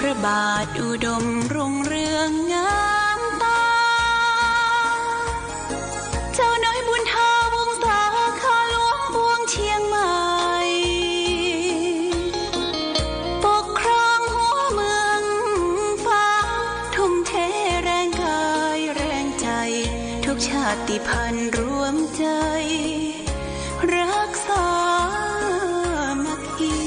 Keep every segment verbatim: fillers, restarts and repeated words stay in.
พระบาทอุดมรุ่งเรืองงามตา เจ้าน้อยบุญเธอวงศา ข้าหลวงปวงเชียงใหม่ ปกครองหัวเมืองฟ้า ทุ่มเทแรงกายแรงใจ ทุกชาติพันธุ์รวมใจ รักสามัคคี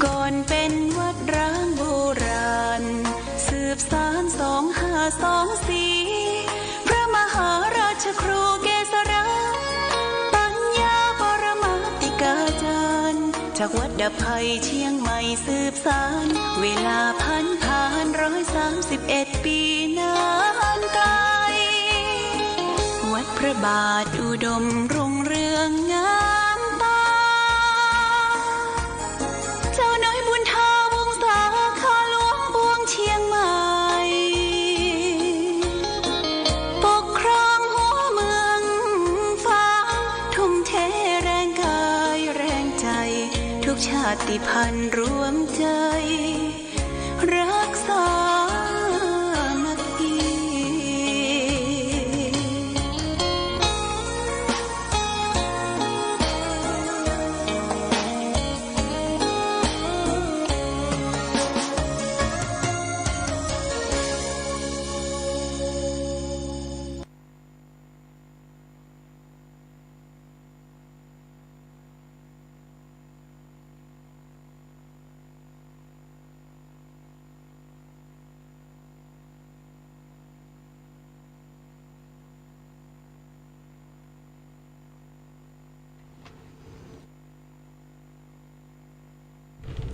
ก่อนเป็นวัดร้างโบราณ สืบสานสองห้าสองสี่ พระมหาราชครูเกษรา ปัญญาปรมาติกาจารย์ จากวัดดับภัยเชียงใหม่สืบสาน เวลาผันผ่านร้อยสามสิบเอ็ดปีนานไกล วัดพระบาทอุดมรุ่งเรืองงามตา เจ้าน้อยบุญเธอวงศา ข้าหลวงปวงเชียงใหม่ ปกครองหัวเมืองฟ้า ทุ่มเทแรงกายแรงใจ ทุกชาติพันธุ์รวมใจ รักสามัคคี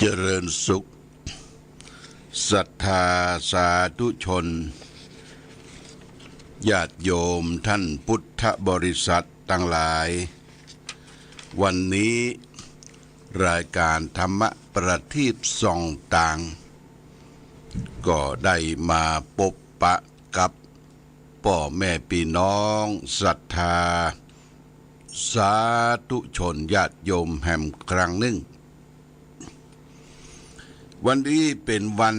เจริญสุข ศรัทธาสาธุชน ญาติโยมท่านพุทธบริษัทตังหลาย วันนี้รายการธรรมประทีปส่องตาง ก็ได้มาปบปะกับป้อแม่ปี้น้องศรัทธาสาธุชนญาติโยมแหมครั้งนึ่ง วันนี้เป๋นวัน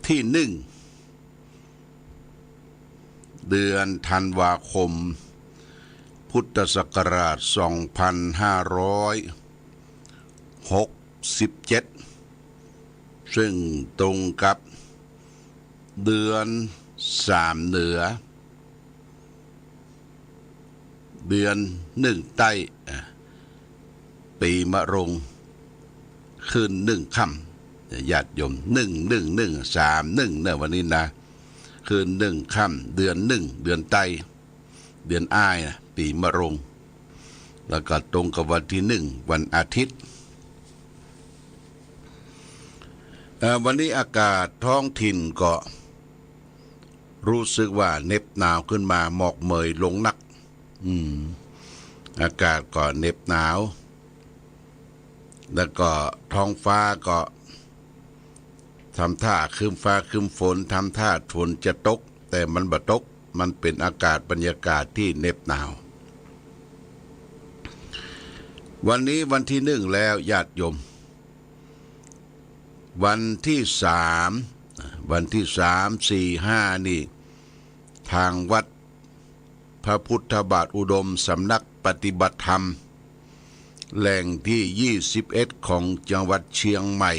ตี้นึ่ง เดือนธันวาคม พุทธศักราชสองพันห้าร้อยหกสิบเจ็ด ซึ่งตรงกับเดือนสามเหนือ เดือนนึ่งใต้ อ่ะ ปีมะโรง ขึ้นนึ่งค่ำ ญาติโยม นึ่ง นึ่ง นึ่ง สาม นึ่ง เนอะ วันนี้นะ ขึ้นนึ่งค่ำ เดือนนึ่ง เดือนใต้ เดือนอ้ายนะ ปีมะโรง แล้วก็ตรงกับวันตี้นึ่ง วันอาทิตย์ เอ่อ วันนี้อากาศท้องถิ่นก็ รู้สึกว่าเหน็บหนาวขึ้นมา หมอกเหมยลงนัก อืม อากาศก็เหน็บหนาว แล้วก็ท้องฟ้าก็ทำท่าครึ้มฟ้าครึ้มฝน ทำท่าฝนจะตก แต่มันบ่ตก มันเป๋นอากาศบรรยากาศตี้เหน็บหนาว วันนี้วันตี้นึ่งแล้วญาติโยม วันตี้สาม วันตี้สาม สี่ ห้า นี่ ทางวัดพระพุทธบาทอุดมสำนักปฏิบัติธรรม แหล่งตี้ยี่สิบเอ็ดของจังหวัดเชียงใหม่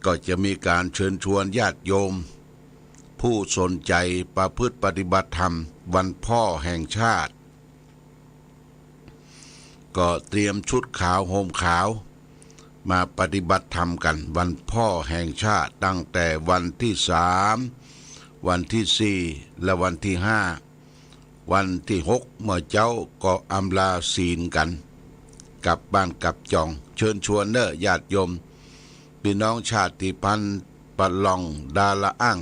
ก็จะมีการเชิญชวนญาติโยม ผู้สนใจ๋ประพฤติปฏิบัติธรรม วันพ่อแห่งชาติ ก็เตรียมชุดขาวห่มขาว มาปฏิบัติธรรมกั๋น วันพ่อแห่งชาติ ตั้งแต่วันตี้สาม วันตี้สี่ และวันตี้ห้า วันตี้หกเมื่อเจ๊าก็อำลาศีลกั๋น กลับบ้านกลับจอง เชิญชวนเน่อญาติโยม ปี้น้องชาติพันธุ์ปะล่องดาละอั้ง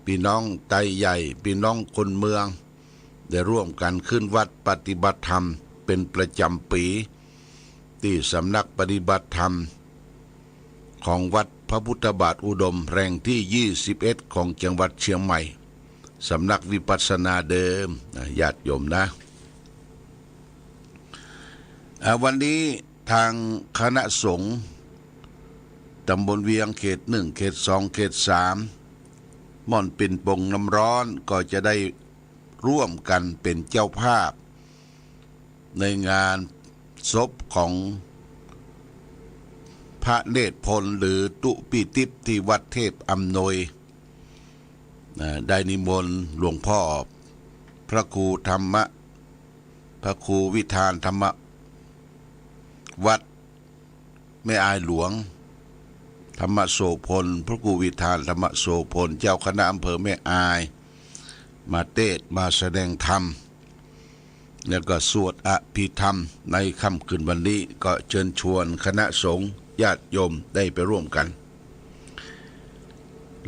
ปี้น้องไตใหญ่ ปี้น้องคนเมือง ได้ร่วมกั๋นขึ้นวัดปฏิบัติธรรมเป๋นประจ๋ำปี๋ ตี้สำนักปฏิบัติธรรมของวัดพระพุทธบาทอุดมแห่งตี้ยี่สิบเอ็ดของจังหวัดเชียงใหม่ สำนักวิปัสสนาเดิมนะ ญาติโยมนะ อ่า วันนี้ตางคณะสงฆ์ตำบลเวียง เขตหนึ่ง เขตสอง เขตสาม ม่อนปิ่นโป่งน้ำร้อน ก็จะได้ร่วมกั๋นเป๋นเจ้าภาพ ในงานศพของพระเนตรพลหรือตุ๊ปี้ติ๊บตี้วัดเทพอำนวย นะ ได้นิมนต์หลวงพ่อพระครูธรรมะ พระครูวิธานธรรมวัตรแม่อายหลวง ธรรมโสภณ พระครูวิธานธรรมโสภณ เจ้าคณะอำเภอแม่อาย มาเตสน์มาแสดงธรรม แล้วก็สวดอภิธรรมในค่ำคืนวันนี้ ก็เจิญชวนคณะสงฆ์ญาติโยมได้ไปร่วมกั๋น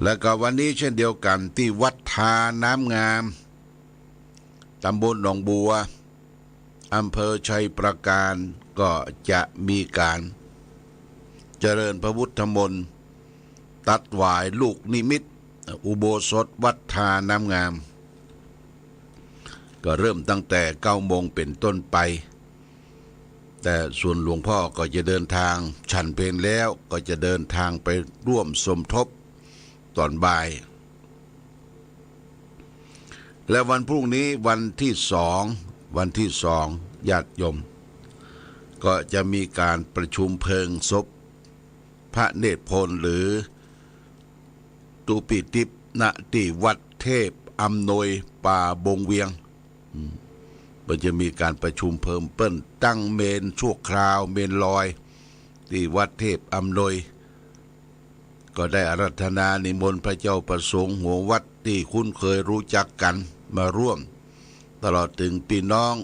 แล้วก็วันนี้เช่นเดียวกั๋นตี้วัดทาน้ำงาม ตำบลหนองบัว อำเภอชัยปราการ ก็จะมีก๋านเจริญพระพุทธมนต์ ตัดหวายลูกนิมิตอุโบสถวัดทาน้ำงาม ก็เริ่มตั้งแต่เก้าโมงเป๋นต้นไป แต่ส่วนหลวงพ่อก็จะเดินทาง ฉันเพลแล้วก็จะเดินทางไปร่วมสมทบต๋อนบ่าย และวันพรุ่งนี้วันที่สอง วันที่สอง ญาติโยม ก็จะมีก๋านประชุมเพลิงศพพระเนตรพลหรือตุ๊ปี้ติ๊บ ณ ตี้วัดเทพอำนวยป่าบงเวียง อืม เปิ้นจะมีก๋านประชุมเพลิง เปิ้นตั้งเมรุชั่วคราว เมรุลอย ตี้วัดเทพอำนวย ก็ได้อาราธนานิมนต์พระเจ้าประสงค์หัววัดตี้คุ้นเคยรู้จักกั๋นมาร่วม ตลอดเถิงปี้น้อง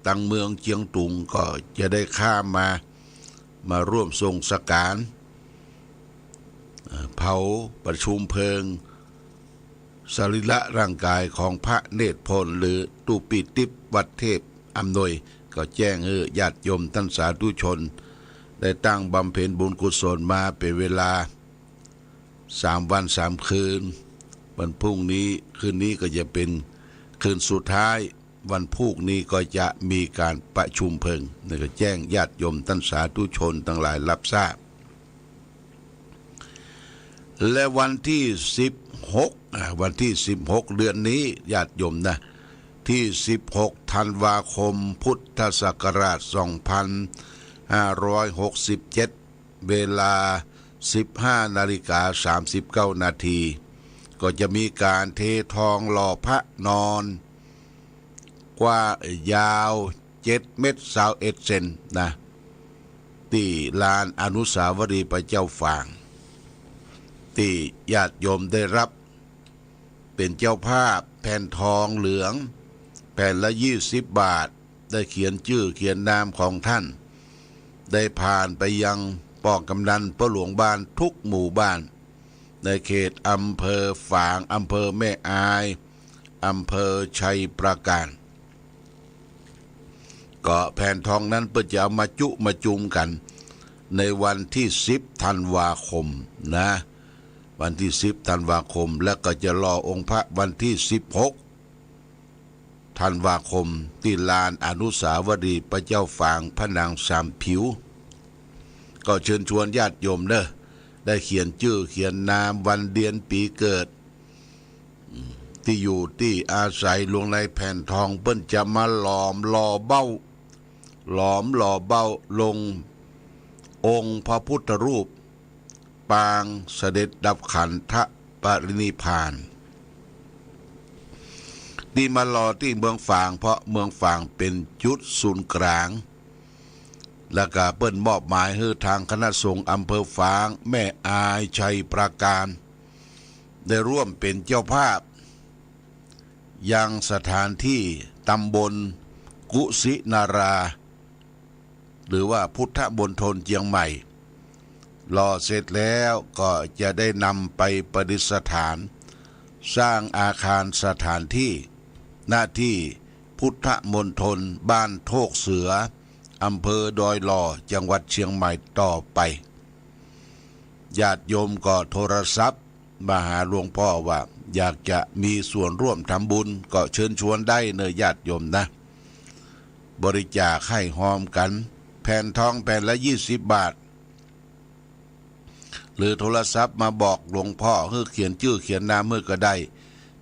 ตางเมืองเจียงตุงก็จะได้ข้ามมา มาร่วมส่งสังขาร เอ่อ เผาประชุมเพลิง สรีระร่างกายของพระเนตรพลหรือตุ๊ปี้ติ๊บวัดเทพอำนวย ก็แจ้งหื้อญาติโยมต้านสาธุชน ได้ตั้งบำเพ็ญบุญกุศลมาเป๋นเวลาสามวันสามคืน วันพรุ่งนี้ คืนนี้ก็จะเป๋นคืนสุดท้าย วันพูกนี้ก็จะมีก๋านประชุมเพลิง นี่ก็แจ้งญาติโยมต้านสาธุชนตังหลายฮับทราบ และวันตี้สิบหก อ่า วันตี้สิบหกเดือนนี้ ญาติโยมนะ ตี้สิบหกธันวาคม พุทธศักราชสองพันห้าร้อยหกสิบเจ็ด เวลาสิบห้านาฬิกาสามสิบเก้านาที ก็จะมีก๋านเททองหล่อพระนอน กว้าง ยาวเจ็ดเมตรซาวเอ็ดเซนนะ ตี้ลานอนุสาวรีย์พระเจ้าฝาง ตี้ญาติโยมได้ฮับเป๋นเจ้าภาพแผ่นทองเหลือง แผ่นละยี่สิบบาท ได้เขียนจื้อเขียนนามของต้าน ได้ผ่านไปยังป้องกำนันป้อหลวงบ้านทุกหมู่บ้าน ในเขตอำเภอฝาง อำเภอแม่อาย อำเภอชัยปราการ ก็แผ่นทองนั้นเปิ้นจะเอามาจุมาจุมกั๋นในวันตี้สิบธันวาคมนะ วันตี้สิบธันวาคม แล้วก็จะหล่อองค์พระวันตี้สิบหกธันวาคม ตี้ลานอนุสาวรีย์พระเจ้าฝางพระนางสามผิว ก็เจิญชวนญาติโยมเน่อ ได้เขียนจื้อเขียนนาม วันเดือนปี๋เกิด ตี้อยู่ตี้อาศัยลงในแผ่นทอง เปิ้นจะมาหลอมหล่อเบ้า หลอมหล่อเบ้าลงองค์พระพุทธรูปปางเสด็จดับขันธปรินิพพาน ตี้มาหล่อตี้เมืองฝาง เพราะเมืองฝางเป๋นจุดศูนย์กลาง แล้วก็เปิ้นมอบหมายหื้อตางคณะสงฆ์อำเภอฝาง แม่อาย ชัยปราการ ได้ร่วมเป๋นเจ้าภาพ ยังสถานตี้ตำบลกุสินารา หรือว่าพุทธมณฑลเจียงใหม่ หล่อเสร็จแล้วก็จะได้นำไปประดิษฐาน สร้างอาคารสถานที่ ณ ที่พุทธมณฑลบ้านโทกเสือ อำเภอดอยหล่อ จังหวัดเชียงใหม่ต่อไป ญาติโยมก็โทรศัพท์มาหาหลวงพ่อว่า อยากจะมีส่วนร่วมทำบุญ ก็เชิญชวนได้เนอะญาติโยมนะ บริจาคให้ฮอมกั๋น แผ่นทองแผ่นละยี่สิบบาท หรือโทรศัพท์มาบอกหลวงพ่อ หื้อเขียนจื้อเขียนนามหื้อก็ได้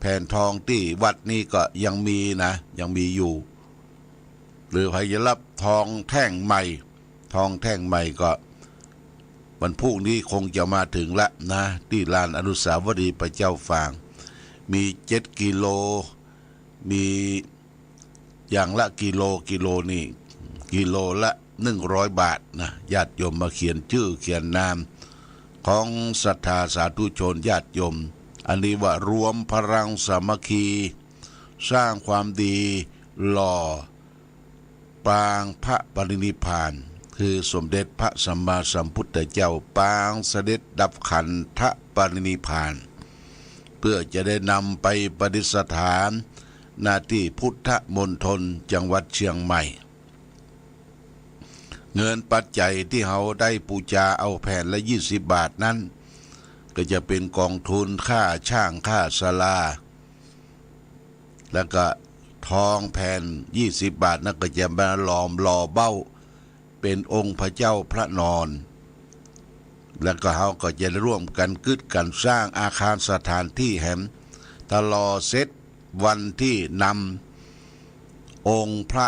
แผ่นทองตี้วัดนี้ก็ยังมีนะ ยังมีอยู่ หรือใผจะฮับทองแท่งใหม่ ทองแท่งใหม่ก็วันพรุ่งนี้คงจะมาถึงละนะ ตี้ลานอนุสาวรีย์พระเจ้าฝาง มีเจ็ดกิโล มีอย่างละกิโล กิโลนี่ กิโลละหนึ่งร้อยบาทนะ ญาติโยมมาเขียนจื้อเขียนนาม ของศรัทธาสาธุชนญาติโยม อันนี้ว่ารวมพลังสามัคคี สร้างความดีหล่อปางพระปรินิพพาน คือสมเด็จพระสัมมาสัมพุทธเจ้า ปางเสด็จดับขันธปรินิพพาน เพื่อจะได้นำไปประดิษฐาน ณ ที่พุทธมณฑลจังหวัดเชียงใหม่ เงินปัจจัยตี้เฮาได้ปู๋จาเอาแผ่นละยี่สิบบาทนั้น ก็จะเป๋นกองทุนค่าช่างค่าศาลา แล้วก็ทองแผ่นยี่สิบบาทนั้นก็จะมาหลอมหล่อเบ้าเป๋นองค์พระเจ้าพระนอน แล้วก็เฮาก็จะได้ร่วมกั๋นกึ๊ดกั๋นสร้างอาคารสถานตี้แหม ถ้าหล่อเสร็จวันตี้นำองค์พระ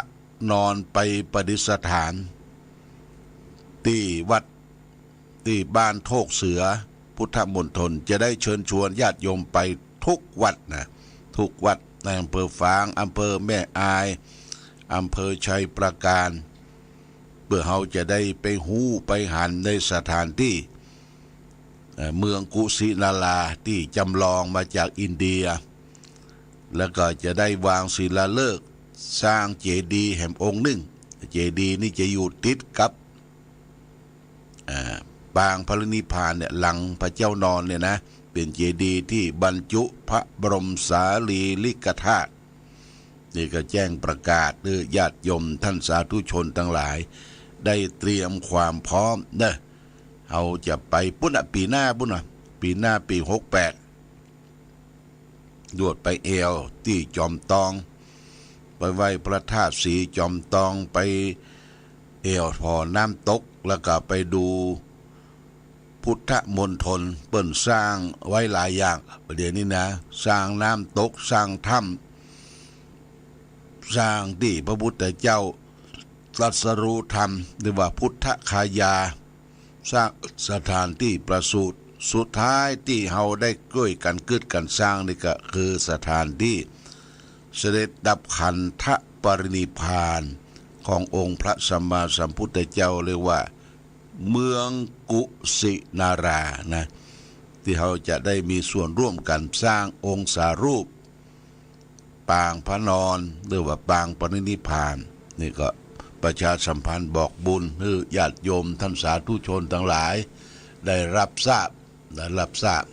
นอนไปประดิษฐาน ตี้วัด ตี้บ้านโทกเสือ พุทธมณฑล จะได้เชิญชวนญาติโยมไปทุกวัดนะ ทุกวัดในอำเภอฝาง อำเภอแม่อาย อำเภอชัยปราการ เปื้อเฮาจะได้ไปฮู้ไปหันในสถานตี้ เอ่อ เมืองกุสินาราตี้จำลองมาจากอินเดีย แล้วก็จะได้วางศิลาฤกษ์สร้างเจดีย์แหมองค์นึ่ง เจดีย์นี่จะอยู่ติดกับ อ่า ปางปรินิพพานเนี่ย หลังพระเจ้านอนเนี่ยนะ เป๋นเจดีย์ตี้บรรจุพระบรมสารีริกธาตุ นี่ก็แจ้งประกาศหื้อญาติโยมท่านสาธุชนตังหลาย ได้เตรียมความพร้อมเนอะ เฮาจะไปปู๊นน่ะ ปี๋หน้าปู๊นน่ะ ปี๋หน้าปี๋หกแปด ดวดไปแอ่วตี้จอมตอง ไปไหว้พระธาตุสีจอมตอง ไปแอ่วผ่อน้ำตก แล้วก็ไปดูพุทธมณฑล เปิ้นสร้างไว้หลายอย่าง ประเดี๋ยวนี้นะ สร้างน้ำตก สร้างถ้ำ สร้างตี้พระพุทธเจ้าตรัสรู้ธรรม หรือว่าพุทธคายา สร้างสถานตี้ประสูติ สุดท้ายตี้เฮาได้ก้วยกั๋นกึ๊ดกั๋นสร้างนี่ก็คือสถานตี้เสด็จดับขันธปรินิพพานขององค์พระสัมมาสัมพุทธเจ้า เรียกว่าเมืองกุสินารานะ ตี้เฮาจะได้มีส่วนร่วมกั๋นสร้างองศารูป ปางพระนอน หรือว่าปางปรินิพพาน นี่ก็ประชาสัมพันธ์บอกบุญหื้อญาติโยมท่านสาธุชนตังหลายได้ฮับทราบ ได้ฮับทราบ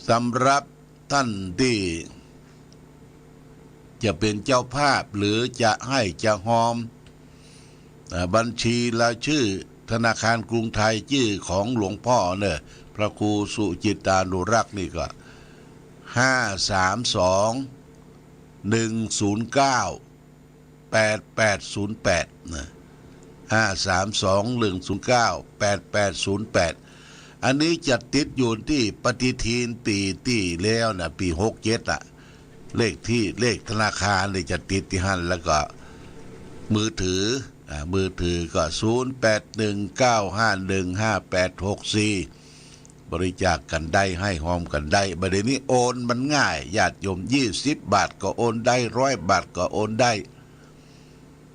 สำหรับต้านตี้จะเป๋นเจ้าภาพหรือจะให้จะฮอม อ่า บัญชีรายชื่อธนาคารกรุงไทยจื้อของหลวงป้อเน่อ พระครูสุจิตตานุรักษ์นี่ก็ ห้าสามสอง หนึ่งศูนย์เก้า แปดแปดศูนย์แปด นะ ห้าสามสอง หนึ่งศูนย์เก้า แปดแปดศูนย์แปด อันนี้จะติดอยู่ตี้ปฏิทินปี๋ตี้แล้วนะ ปี๋หกเจ็ดอะ เลขตี้ เลขธนาคารนี่จะติดตี้หั้น แล้วก็มือถือ อ่า มือถือก็ ศูนย์แปดหนึ่ง เก้าห้าหนึ่ง ห้าแปดหกสี่ บริจาคกั๋นได้ ให้ฮอมกั๋นได้ บ่าเดี่ยวนี้โอนมันง่าย ญาติโยม ยี่สิบบาทก็โอนได้ ร้อยบาทก็โอนได้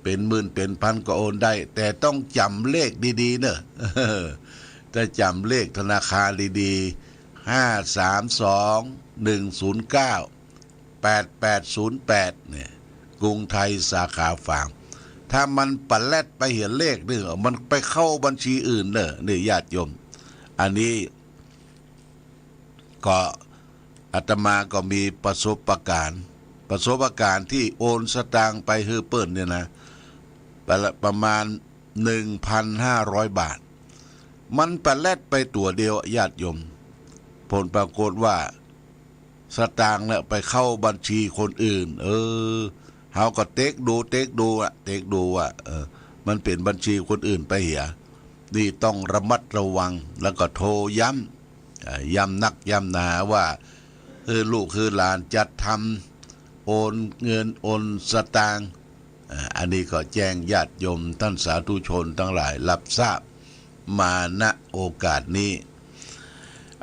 เป๋นหมื่นเป๋นพันก็โอนได้ แต่ต้องจ๋ำเลขดีๆ เน่อ ถ้าจ๋ำเลขธนาคารดีๆ ห้าสามสอง หนึ่งศูนย์เก้า แปดแปดศูนย์แปด เนี่ย กรุงไทยสาขาฝาง ถ้ามันปะแล็ดไปเหียเลขนึ่ง มันไปเข้าบัญชีอื่นเน่อ นี่ญาติโยม อันนี้ก็ อาตมาก็มีประสบการณ์ ประสบการณ์ตี้โอนสตางค์ไปหื้อเปิ้นเนี่ยนะ ประละ ประมาณ หนึ่งพันห้าร้อย บาท มันปะแล็ดไปตั๋วเดียว ญาติโยม ผลปรากฏว่า สตางค์เนี่ยไปเข้าบัญชีคนอื่น เออ เฮาก็เต๊กดู เต๊กดูอะ เต๊กดูว่า เออ มันเป๋นบัญชีคนอื่นไปเหีย นี่ต้องระมัดระวัง แล้วก็โทรย้ำ เอ่อ ย้ำนักย้ำหนาว่า หื้อลูกหื้อหลานจัดทำโอนเงินโอนสตางค์ อ่า อันนี้ก็แจ้งญาติโยมต้านสาธุชนตังหลายฮับทราบมา ณ โอกาสนี้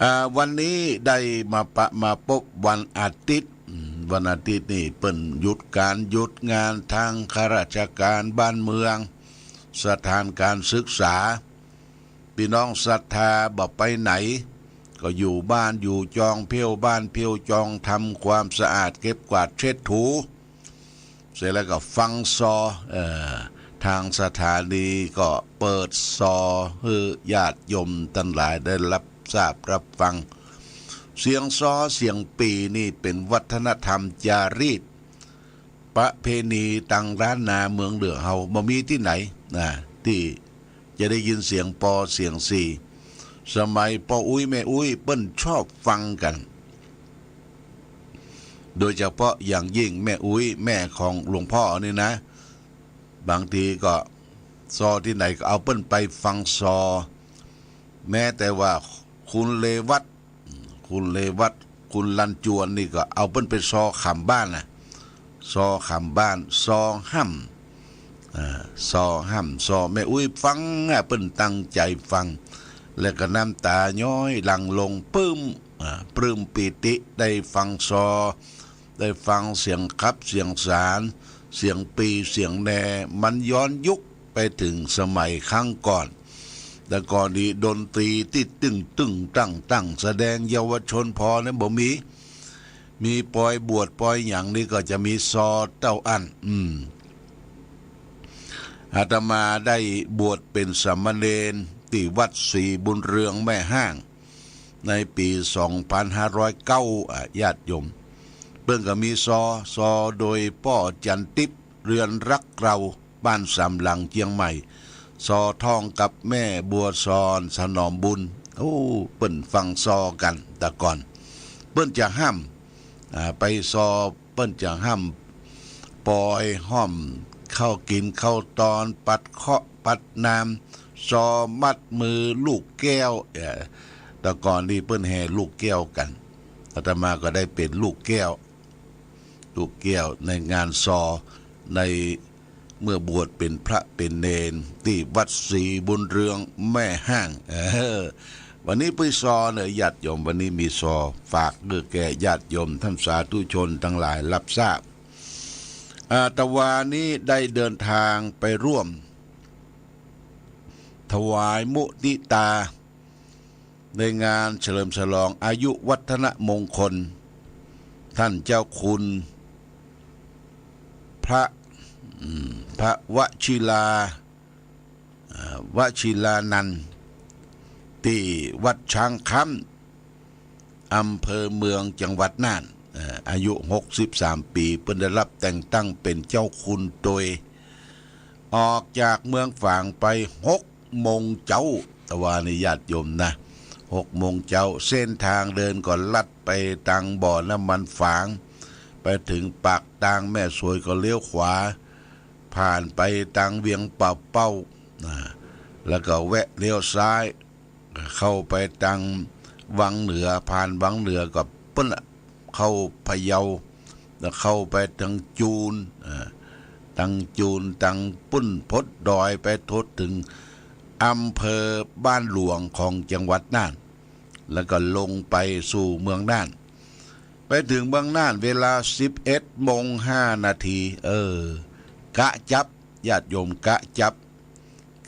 อ่า วันนี้ได้มาปะ มาปบวันอาทิตย์ อืม วันอาทิตย์นี่เปิ้นหยุดก๋านหยุดงานตางข้าราชก๋านบ้านเมือง สถานก๋านศึกษา ปี้น้องศรัทธาบ่ไปไหน ก็อยู่บ้านอยู่จองเผี้ยวบ้านเผี้ยวจอง ทำความสะอาดเก็บกวาดเช็ดถู เสร็จแล้วก็ฟังซอ เอ่อ ตางสถานีก็เปิดซอหื้อญาติโยมตังหลายได้ฮับทราบฮับฟัง เสียงซอเสียงปี่นี่เป๋นวัฒนธรรมจารีต ประเพณีตางล้านนาเมืองเหนือเฮา บ่มีตี้ไหนนะ ตี้จะได้ยินเสียงปอเสียงสี่ สมัยป้ออุ๊ยแม่อุ๊ยเปิ้นชอบฟังกั๋น โดยเฉพาะอย่างยิ่งแม่อุ๊ยแม่ของหลวงพ่อนี่นะ บางทีก็ซอตี้ไหนก็เอาเปิ้นไปฟังซอ แม้แต่ว่าคุณเรวัต คุณเรวัต คุณลันจวนนี่ก็เอาเปิ้นไปซอขำบ้านนะ ซอขำบ้าน ซอฮ่ำ อ่า ซอฮ่ำ ซอแม่อุ๊ยฟังอะ เปิ้นตั้งใจ๋ฟัง แล้วก็น้ำตาย้อยหลั่งลง ปลื้ม อ่า ปลื้มปีติได้ฟังซอ ได้ฟังเสียงขับเสียงสาน เสียงปี่เสียงแน มันย้อนยุคไปเถิงสมัยครั้งก่อน แต่ก่อนนี้ดนตรีตี้ตึงตึงตั้งตั้ง แสดงเยาวชนผ่อเนี่ยบ่มี มีปอยบวชปอยหยังนี่ก็จะมีซอเต้าอั้น อืม อาตมาได้บวชเป๋นสามเณรตี้วัดศรีบุญเรืองแม่ฮ่าง ในปี๋สองพันห้าร้อยเก้า อ่ะ ญาติโยม เปิ้นก็มีซอ ซอโดยป้อจันติพย์ เรือนรักเรา บ้านสามหลัง เจียงใหม่ ซอท่องกับแม่บัวสอน สนอมบุญ โอ้ เปิ้นฟังซอกั๋น แต่ก่อน เปิ้นจะฮ่ำ อ่า ไปซอ เปิ้นจะฮ่ำปอยฮ่อม เข้ากิ๋นเข้าตอน ปัดเคราะห์ปัดนาม ซอมัดมือลูกแก้ว เอ่อ แต่ก่อนนี้เปิ้นแห่ลูกแก้วกั๋น อาตมาก็ได้เป๋นลูกแก้ว ลูกแก้วในงานซอ ในเมื่อบวชเป๋นพระเป๋นเณรตี้วัดศรีบุญเรืองแม่ฮ่าง เออ วันนี้ปี้ซอเน่อญาติโยม วันนี้มีซอฝากหื้อแก่ญาติโยมต้านสาธุชนตังหลายฮับทราบ อาตมานี้ได้เดินตางไปร่วม ถวายมุติตา ในงานเฉลิมฉลองอายุวัฒนมงคล ต้านเจ้าคุณ พระ อืม พระวชิรา อ่า วชิรานันท์ตี้วัดช้างคำ อำเภอเมือง จังหวัดน่าน เอ่อ อายุหกสิบสามปี๋ เปิ้นได้ฮับแต่งตั้งเป๋นเจ้าคุณโตย ออกจากเมืองฝางไปหกโมงเจ๊า ตะวานี้ญาติโยมนะ หกโมงเจ๊า เส้นตางเดินก็ลัดไปตางบ่อน้ำมันฝาง ไปเถิงปากตางแม่สวยก็เลี้ยวขวา ผ่านไปตางเวียงป่าเป้า นะ แล้วก็แวะเลี้ยวซ้าย เข้าไปตางวังเหนือ ผ่านวังเหนือก็เปิ้นละ เข้าพะเยา แล้วเข้าไปตางจูน อ่า ตางจูน ตางปุ้นพดดอยไปทดเถิงอำเภอบ้านหลวงของจังหวัดน่าน แล้วก็ลงไปสู่เมืองน่าน ไปเถิงเมืองน่านเวลาสิบเอ็ดโมงห้านาที เออ กะจับ ญาติโยม กะจับ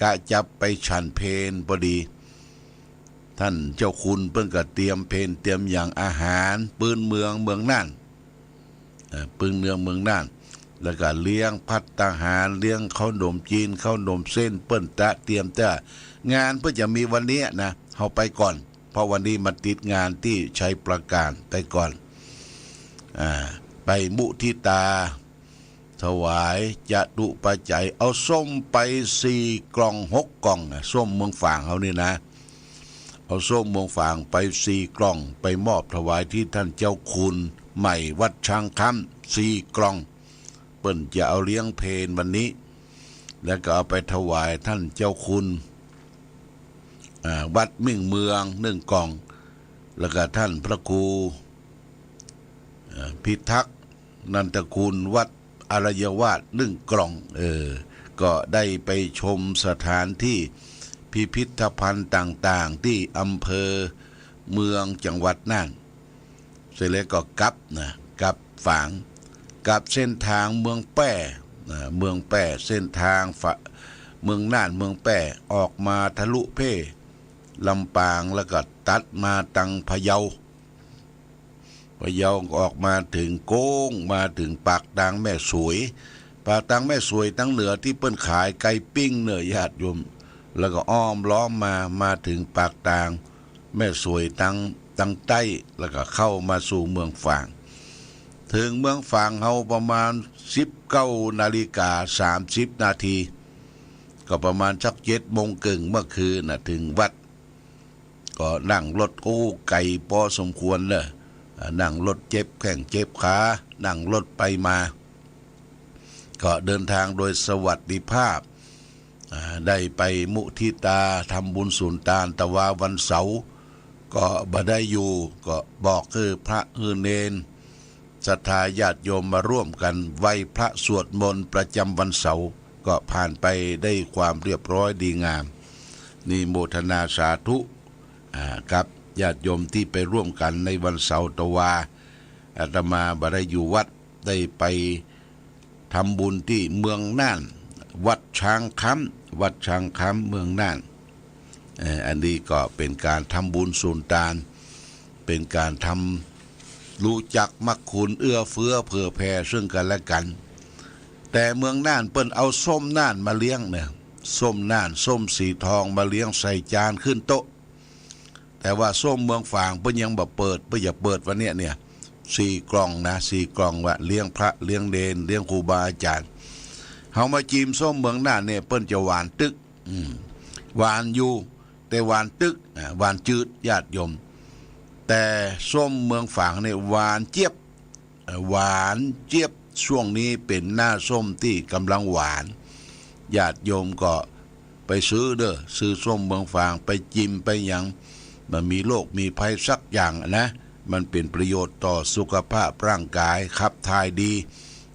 กะจับไปฉันเพลพอดี ต้านเจ้าคุณเปิ้นก็เตรียมเพล เตรียมหยัง อาหารปื๊นเมืองเมืองน่าน เอ่อ ปื๊นเมืองเมืองน่าน แล้วก็เลี้ยงภัตตาหาร เลี้ยงข้าวหนมจีน ข้าวหนมเส้น เปิ้นตะเตรียมตะ งานเปิ้นจะมีวันนี้นะ เฮาไปก่อน เพราะวันนี้มาติดงานตี้ชัยปราการ ไปก่อน อ่า ไปมุทิตา ถวายจตุปัจจัย เอาส้มไปสี่กล่องหกกล่องนะ ส้มเมืองฝางเฮานี่นะ เอาส้มเมืองฝางไปสี่กล่อง ไปมอบถวายตี้ต้านเจ้าคุณใหม่วัดช้างคำสี่กล่อง เปิ้นจะเอาเลี้ยงเพลวันนี้ แล้วก็เอาไปถวายต้านเจ้าคุณ อ่า วัดมิ่งเมืองนึ่งกล่อง แล้วก็ต้านพระครู เอ่อ พิทักษ์นันทคุณวัดอรัยวาสนึ่งกล่อง เออ ก็ได้ไปชมสถานที่พิพิธภัณฑ์ต่างๆ ตี้อำเภอเมืองจังหวัดน่าน เสร็จแล้วก็กลับนะ กลับฝาง กลับเส้นตางเมืองแป้นะ เมืองแป้ เส้นตางฝะ เมืองน่าน เมืองแป้ ออกมาทะลุเพ่ ลำปาง แล้วก็ตัดมาตังพะเยา พะเยาก็ออกมาเถิงโก๊ง มาเถิงปากตางแม่สวย ปากตางแม่สวยตางเหนือตี้เปิ้นขายไก่ปิ้งเน่อญาติโยม แล้วก็อ้อมล้อมมา มาเถิงปากตางแม่สวยตาง ตางใต้ แล้วก็เข้ามาสู่เมืองฝาง เถิงเมืองฝางเฮาประมาณสิบเก้านาฬิกาสามสิบนาที ก็ประมาณสักเจ็ดโมงเกิ่งเมื่อคืนน่ะ เถิงวัด ก็นั่งรถ โอ้ ไก๋ปอสมควรเน่อ อ่า นั่งรถเจ็บแข้งเจ็บขา นั่งรถไปมา ก็เดินตางโดยสวัสดิภาพ อ่า ได้ไปมุทิตาทำบุญสุนตาน แต่ว่าวันเสาร์ก็บ่ได้อยู่ ก็บอกหื้อพระหื้อเณร ศรัทธาญาติโยมมาร่วมกั๋นไหว้พระสวดมนต์ประจำวันเสาร์ ก็ผ่านไปได้ความเรียบร้อยดีงาม นี่โมทนาสาธุ อ่า กับญาติโยมตี้ไปร่วมกั๋นในวันเสาร์ แต่ว่าอาตมาบ่ได้อยู่วัด ได้ไปทำบุญตี้เมืองน่าน วัดช้างคำ วัดช้างคำเมืองน่าน เอ่อ อันนี้ก็เป๋นก๋านทำบุญสุนตาน เป๋นก๋านทำ ฮู้จักมักคุณ เอื้อเฟื้อเผื่อแผ่ซึ่งกั๋นและกั๋น แต่เมืองน่านเปิ้นเอาส้มน่านมาเลี้ยงเน่อ ส้มน่าน ส้มสีทองมาเลี้ยงใส่จานขึ้นโต๊ะ แต่ว่าส้มเมืองฝางเปิ้นยังบ่เปิด เปิ้นจะเปิดวันเนี้ยเนี่ย สี่กล่องนะ สี่กล่องว่าเลี้ยงพระเลี้ยงเณร เลี้ยงครูบาอาจ๋ารย์ เฮามาจิมส้มเมืองน่านเนี่ย เปิ้นจะหวานตึ๊ก อืม หวานอยู่ แต่หวานตึ๊ก อ่า หวานจืดญาติโยม แต่ส้มเมืองฝางเนี่ยหวานเจี๊ยบ เอ่อ หวานเจี๊ยบ ช่วงนี้เป๋นหน้าส้มตี้ก่ำลังหวาน ญาติโยมก็ไปซื้อเน่อ ซื้อส้มเมืองฝางไปจิมไปหยัง บ่มีโรคมีภัยสักอย่างนะ มันเป๋นประโยชน์ต่อสุขภาพร่างกาย ขับถ่ายดี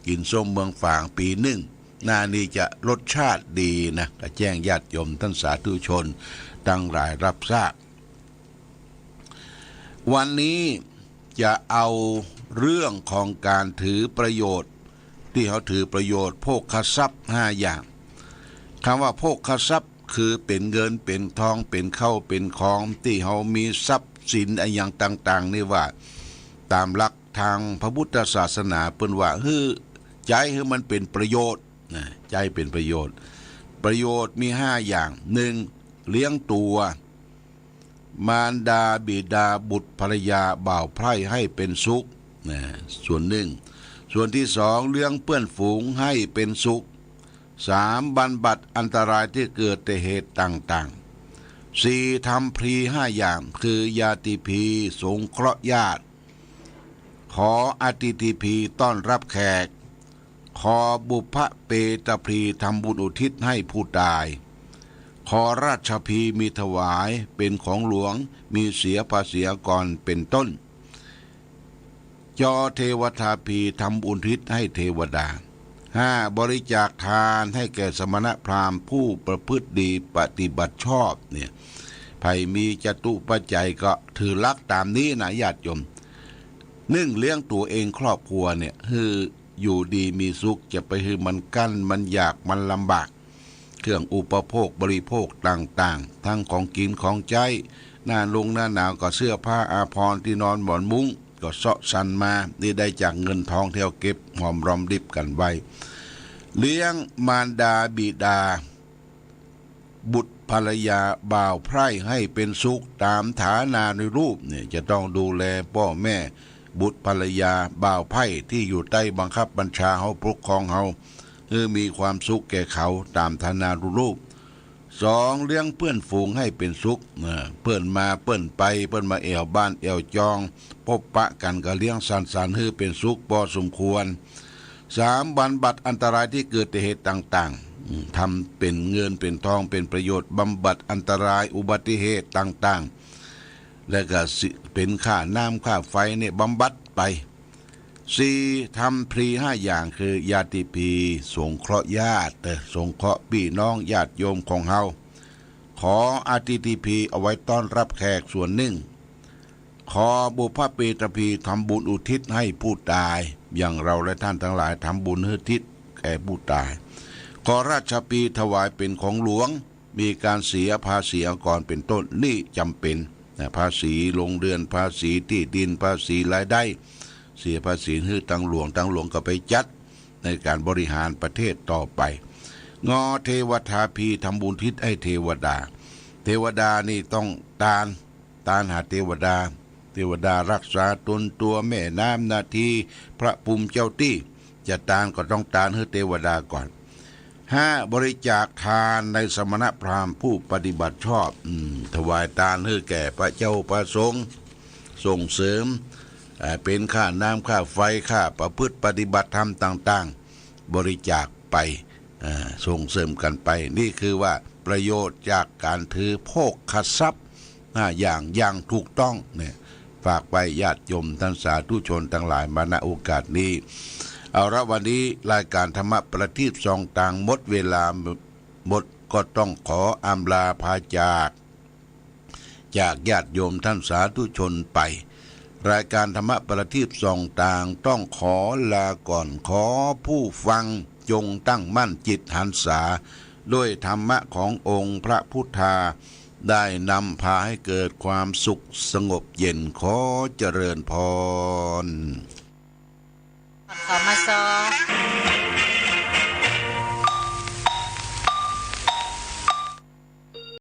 กิ๋นส้มเมืองฝางปี๋นึ่ง หน้านี้จะรสชาติดีนะ ก็แจ้งญาติโยมต้านสาธุชนตังหลายรับทราบ วันนี้จะเอาเรื่องของก๋านถือประโยชน์ ตี้เฮาถือประโยชน์โภคทรัพย์ห้าอย่าง กำว่าโภคทรัพย์คือเป๋นเงินเป๋นตอง เป๋นข้าวเป๋นของ ตี้เฮามีทรัพย์สินอะหยังต่างๆ นี่ว่า ต๋ามหลักตางพระพุทธศาสนาเปิ้นว่า หื้อใจ๊หื้อมันเป๋นประโยชน์นะ ใจ๊เป๋นประโยชน์ ประโยชน์มีห้าอย่าง นึ่ง เลี้ยงตั๋ว มารดาบิดาบุตรภรรยาบ่าวใคร่ให้เป๋นสุข นะ ส่วนนึ่ง ส่วนตี้สอง เลี้ยงเปื้อนฝูงให้เป๋นสุข สาม บรรบัดอันตรายตี้เกิดแต่เหตุต่างๆ สี่ ทำพลีห้าอย่าง คือญาติพลี สงเคราะห์ญาติ ขออติถพลี ต้อนรับแขก ขอบุพเพตพลี ทำบุญอุทิศให้ผู้ตาย ขอราชพลี มีถวายเป๋นของหลวง มีเสียภาษีอากร เป๋นต้น จอเทวตาพลี ทำบุญอุทิศให้เทวดา ห้า บริจาคตานให้แก่สมณพราหมณ์ผู้ประพฤติดีปฏิบัติชอบเนี่ย ใผมีจตุปัจจัยก็ถือหลักต๋ามนี้นะญาติโยม นึ่ง เลี้ยงตั๋วเองครอบครัวเนี่ย หื้ออยู่ดีมีสุข จะไปหื้อมันกั้น มันอยาก มันลำบาก เครื่องอุปโภคบริโภคต่างๆ ทั้งของกิ๋นของใจ๊ หน้าลงหน้าหนาวก็เสื้อผ้าอาภรณ์ ตี้นอนหมอนมุ้ง ก็เซาะสันมา นี่ได้จากเงินตองตี้เฮาเก็บหอมรอมริบกั๋นไว้ เลี้ยงมารดาบิดา บุตรภรรยาบ่าวใคร่ให้เป๋นสุข ต๋ามฐานานุรูปเนี่ย จะต้องดูแลป้อแม่ บุตรภรรยา บ่าวใพ้ตี้อยู่ใต้บังคับบัญชาเฮา ปกครองเฮา หื้อมีความสุขแก่เขาต๋ามฐานานุรูป สอง เลี้ยงเปื้อนฝูงหื้อเป๋นสุข เอ่อ เปิ้นมาเปิ้นไป เปิ้นมาแอ่วบ้านแอ่วจอง ปบปะกั๋นก็เลี้ยงสังสรรค์หื้อเป๋นสุขปอสมควร สาม บำบัดอันตรายตี้เกิดแต่เหตุต่างๆ อืม ทำเป๋นเงินเป๋นทองเป๋นประโยชน์ บำบัดอันตรายอุบัติเหตุต่างๆ แล้วก็สิ เป๋นค่าน้ำค่าไฟเนี่ยบำบัดไป สี่ ทำพรีห้าอย่าง คือญาติพรี สงเคราะห์ญาติ เอ่อ สงเคราะห์ปี้น้องญาติโยมของเฮา ขอ อาร์ทีทีพี เอาไว้ต้อนรับแขกส่วนนึ่ง ขอ บุพพเปตพรี ทำบุญอุทิศหื้อผู้ต๋าย อย่างเฮาและต้านตังหลายทำบุญอุทิศแก่ผู้ต๋าย ขอ ราชพรี ถวายเป๋นของหลวง มีก๋านเสียภาษีอากรเป๋นต้น นี่จ๋ำเป๋นนะ ภาษีโรงเรือน ภาษีตี้ดิน ภาษีรายได้ เสียภาษีหื้อตังหลวง ตังหลวงก็ไปจัดในก๋านบริหารประเทศต่อไป งอ เทวาทาพรี ทำบุญอุทิศหื้อเทวดา เทวดานี่ต้องตาน ตานหาเทวดา เทวดารักษาต๋นตั๋ว แม่น้ำนาที พระภูมิเจ้าตี้ จะตานก็ต้องตานหื้อเทวดาก่อน ห้า บริจาคตานในสมณพราหมณ์ผู้ปฏิบัติชอบ อืม ถวายตานหื้อแก่พระเจ้าพระสงฆ์ ส่งเสริม เอ่อ เป๋นค่าน้ำค่าไฟ ค่าประพฤติปฏิบัติธรรมต่างๆ บริจาคไป เอ่อ ส่งเสริมกั๋นไป นี่คือว่าประโยชน์จากก๋านถือโภคทรัพย์ห้าอย่าง อย่างถูกต้องเนี่ย ฝากไว้ญาติโยมต้านสาธุชนตังหลายมา ณ โอกาสนี้ เอาละ วันนี้รายก๋านธรรมะประทีปส่องตางหมดเวลา หมดก็ต้องขออำลาพาจาก จากญาติโยมต้านสาธุชนไป รายก๋านธรรมะประทีปส่องตางต้องขอลาก่อน ขอผู้ฟังจงตั้งมั่นจิตหันษา ด้วยธรรมะขององค์พระพุทธา ได้นำพาให้เกิดความสุขสงบเย็น ขอเจริญพร ขอมาซอ